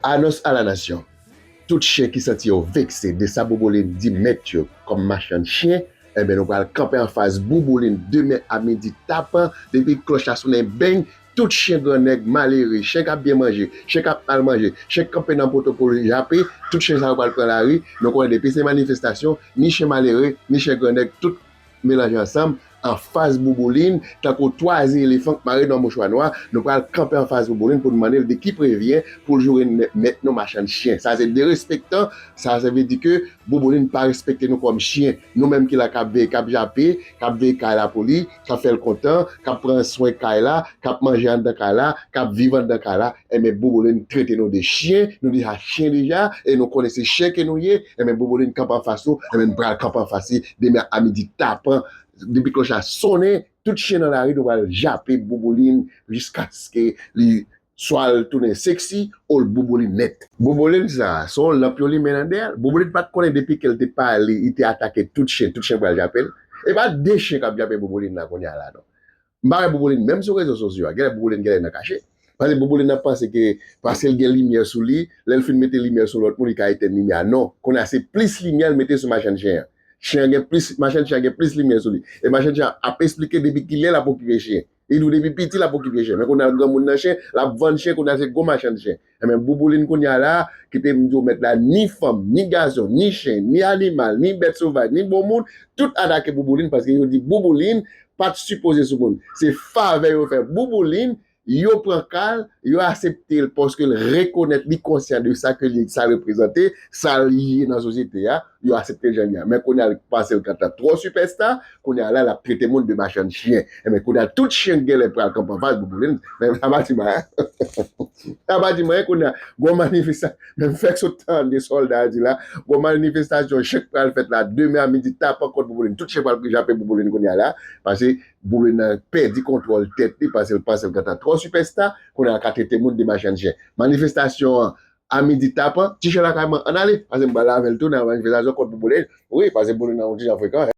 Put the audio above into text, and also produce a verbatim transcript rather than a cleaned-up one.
Anons a la nasyon. Tout chen ki santi yo vekse de sa Bouboulin di mèt yo kòm machann chen, enben, nou pral kanpe anfas Bouboulin demen a midi tapan, depi klòch la sonnen beng, tout chen grannèg, malere, chen k ap byen manje, chen k ap mal manje, chen k kanpe nan poto pou l jape, tout chen sa yo pral pran lari. Nou konnen depi se manifestasyon, ni chen malere, ni chen grannèg, tout melanje ansanm anfas Bouboulin, tankou twa zye elefan k mare nan mouchwa nwa. Nou pral kanpe anfas Bouboulin pou n mande l de ki prevyen pou l joure mèt nou machann chen. Sa se derespektan, sa, sa vle di ke Bouboulin pa respekte nou kòm chen. Nou menm ki la k ap veye, k ap jape, k ap veye kay la pou li, k ap fè l kontan, k ap pran swen kay la, k ap manje anndan kay la, k ap viv anndan kay la, enben Bouboulin trete nou de chen, nou deja chen deja, e nou konnen se chen ke nou ye, enben Bouboulin kanpe anfas nou, enben n pral kanpe anfas li demen a midi tapan, depi klòch la sonnen, tout chen nan lari nou pral jape Bouboulin jiskaske li swa l tounen seksi ou l Bouboulin nèt. Bouboulin sa, se yon lanp yo limen nan dèyè l. Bouboulin pa t konnen depi ke l te pale, li te atake tout chen, tout chen pral jape l. E pa de chen k ap jape Bouboulin la kounye a la non. M pa wè Bouboulin menm sou rezo sosyo a. Genlè Bouboulin genlè nan kache. Paske Bouboulin ap panse ke paske l gen limyè sou li, lè l fin mete limyè sou lòt moun, li ka etèn limyè a. Non. Kounye a se plis limyè l mete sou machann chen an. Chen an gen plis, machann chen an gen plis limyè sou li. E machann chen an ap esplike depi kilè l ap okipe chen. Li di w depi piti l ap okipe chen. Men kounye a l granmoun nan chen, l ap vann chen, kounye a se gwo machann chen. Enben Bouboulin kounye a la, kite m di w mèt la, ni fanm, ni gason, ni chen, ni animal, ni bèt sovaj, ni bon moun, tout atake Bouboulin paske yo di Bouboulin pa t sipoze sou moun. Se favè yo fè Bouboulin, yo pran ka l, yo aksepte l paske l rekonèt, li konsyan de sa ke li, sa reprezante, sa l ye nan sosyete a, yo aksepte l jan l ye a. Men kounye a l pase l kanta twò sipèsta, kounye a la l ap trete moun de machann chen. Enben kounye a tout chen genlè pral kanpe anfas Bouboulin, men sa pa di m anyen. Sa pa di m anyen kounye a. Gwo manifestasyon, men m fèk sot tande sòlda a di la, gwo manifestasyon chen k pral fèt la, demen a midi tapan kont Bouboulin. Tout chen pral jape Bouboulin kounye a la, paske Bouboulin nan pèdi kontwòl tèt li, paske l panse l gentan twò sipèsta, kounye a l ka trete moun de machann chen. Manifestasyon an a midi tapan, ti chen lakay mwen, ann ale, paske m pral avè l tou nan manifestasyon kont Bouboulin. Wi, paske Bouboulin nan yon ti jan frekan.